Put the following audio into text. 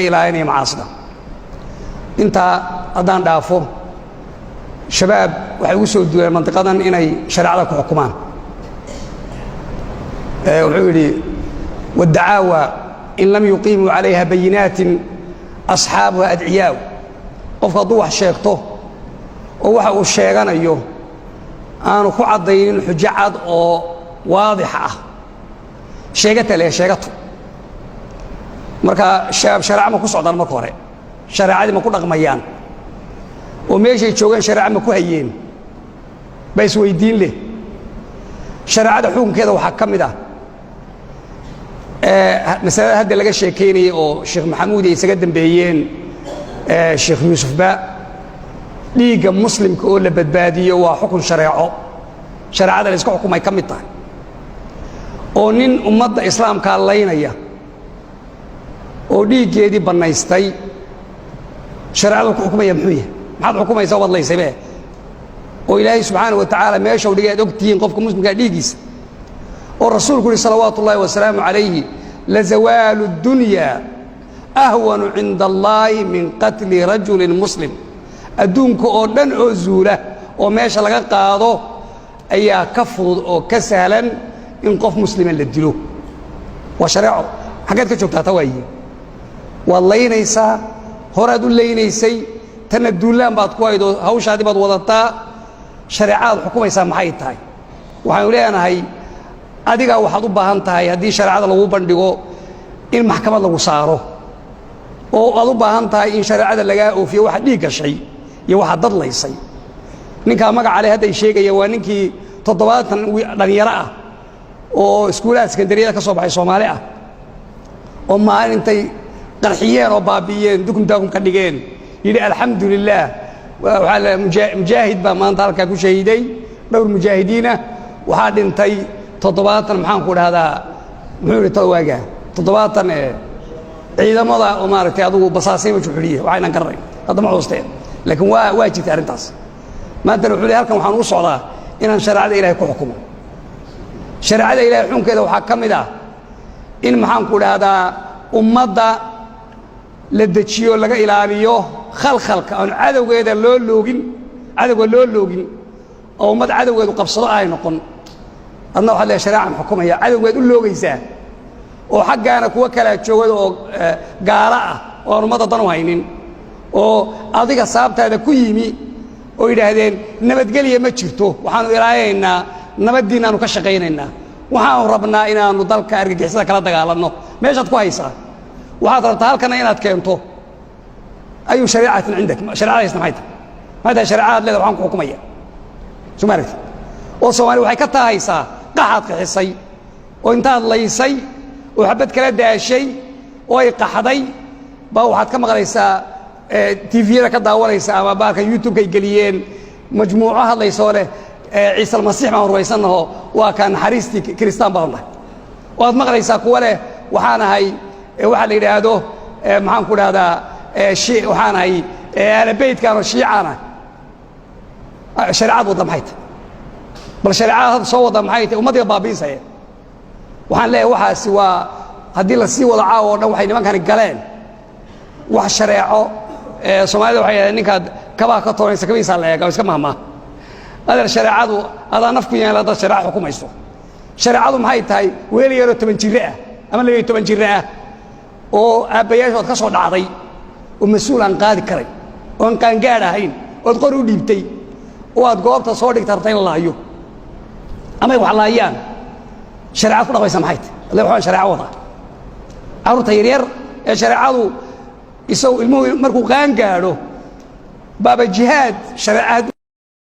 Ilaalinaya macaasida. Intaa haddaan dhaafo, shabaab waxay ugu soo duuleen mandiqadan inay shareecada ku xukumaan. Wuxuu yidhi: "Waddacaawa in lam yuqiimuu calayha bayinaatin asxaabuha adciyaaw." Qofku hadduu wax sheegto oo waxa uu sheeganayo aanu ku caddaynin xujo cad oo waadixa ah, sheegata le sheegato. Marka shabaab shareeco ma ku socdaan? Marka hore, shareecadii ma ku dhaqmayaan? Oo meeshay joogeen shareeco ma ku hayeen? Ba isweydiin leh. Shareecada xukunkeeda waxaa ka mid ah masalada hadda laga sheekaynayay oo Sheekh Maxamuud ay isaga dambeeyeen Sheekh Yuusufba. Dhiigga muslimka oo la badbaadiyo waa xukun shareeco, shareecada la iska xukumay ka mid tahay. Oo nin ummadda islaamkaa laynaya oo dhiiggeedii bannaystay, shareecadu ku xukumaya muxuu yahay? Maxaad xukumaysaa? Waad laysaybe. Oo Ilaahay subxaana wa tacaala meesha u dhigay aad og tihiin qofka muslimkaa dhiiggiisa, oo rasuulku uhi salawaatu ullahi wasalaamu calayhi: "Lazawaalu اddunya ahwanu cinda allaahi min qatli rajulin muslim." Adduunka oo dhan oo zuula oo meesha laga qaado ayaa ka fudud oo ka sahlan in qof muslima la dilo. Waa shareeco. Xaggeed ka joogtaa? Ta waaye, waad laynaysaa, horaad u laynaysay, tanna duullaan baad ku haydoo hawshaadii baad wadataa. Shareecadaad xukumaysaa maxay tahay? Waxaanu leenahay, adigaa waxaad u baahan tahay, haddii shareecada lagu bandhigo, in maxkamad lagu saaro, oo aad u baahan tahay in shareecada lagaa oofiyo waxaad dhiig gashay iyo waxaad dadlaysay. Ninkaa magaca le hadda ay sheegaya waa ninkii 70 dhallinyaro ah oo iskuulaha sekandariyada ka soo baxay, Soomaali ah, oo maalintay qarxiyeen oo baabi'iyeen, dukum daakum ka dhigeen, yidhi: "Alxamdu lilaah, waxaa la mujaahid baa maanta halkaa ku shahiiday, dhowr mujaahidiinah waxaa dhintay 70." Maxaan ku dhahdaa? Muxuu yidhi waagaa 70 ciidamada oo maaragtay adugu basaasay ma juxuliye, waxaynan garanayn hadda ma xuusteen, laakiin waa jirtay arrintaas. Maantana wuxuu ley halkan waxaan u socdaa inaan shareecada Ilahay ku xukumo. Shareecada Ilahay xukunkeeda waxaa ka mid ah in, maxaan ku dhahdaa, ummadda la dejiyo, laga ilaaliyo khalkhalka, aan cadowgeeda loo loogin, cadowga loo loogin, oo ummad cadowgeedu qabsado ay noqon. Adna waxaad leeay shareecaan xukumaya, cadowgeed u loogaysaa, oo xaggaana kuwo kalaa joogada oo gaalo ah oo aan ummadda dan u haynin, oo adiga sababtaada ku yimi oo yidhaahdeen: "Nabadgelya ma jirto, waxaanu ilaalinaynaa nabaddiinnaanu ka shaqaynaynaa, waxaanu rabnaa inaannu dalka argagixisada kala dagaalanno." Meeshaad ku haysaa, waxaad rabtaa halkana inaad keento. Ayu shariicatin cindak? Sharecadaysna maxay tahay? Maxay tahay shareecadaad leeda waxaan ku xukumaya? Soo ma aragtid? Oo Soomaaliya waxay ka taahaysaa qaxaad qixisay, oo intaad laysay oo xabad kala daashay oo ay qaxday baa waxaad ka maqlaysaa, TV-yada ka daawanaysa ama baalkan YouTube-ka ay geliyeen, majmuuco hadlaysoo leh: "Ciise Almasiix baan rumaysannaho, waa kaa naxariistii, kiristaan baanu nahay." Oo aad maqlaysaa kuwa leh: "Waxaan ahay waxaa la yidhaahdo, maxaan ku dhahdaa, waxaan ahay aalabeytkaanoo shiicaan ahay." Shareecad wadda maxay tahy? Bal shareecada hadda soo wadda maxay tahy? Ummaddiga baabiisaya. Waxaan leeyahay, waxaasi waa haddii la sii wado caawa o dhan waxay nimankani galeen wax shareeco. Soomaalida waxay yidhahdeen: "Ninkaad kabaa ka toonaysa kabihiisaa la eega." Iska mahmaa. Adeer, shareecadu adaa naf ku yaal haddaad shareeco xukumayso. Shareecadu maxay tahay? Weel yaroo 10 jirre ah ama 12 jirre ah oo aabbayaashood ka soo dhacday, oo mas-uul aan qaadi karay, oo aan qaangaadh ahayn, ood qori u dhiibtay, oo aad goobta soo dhigta rabta in la laayo ama ay wax laayaan, shareecad ku dhaqmaysa maxay tahy? Alle waxaan shareeco wadaa carruurta yaryar ee shareecadu isagu ilmuhu markuu qaan gaadho baaba jihaad shareeca.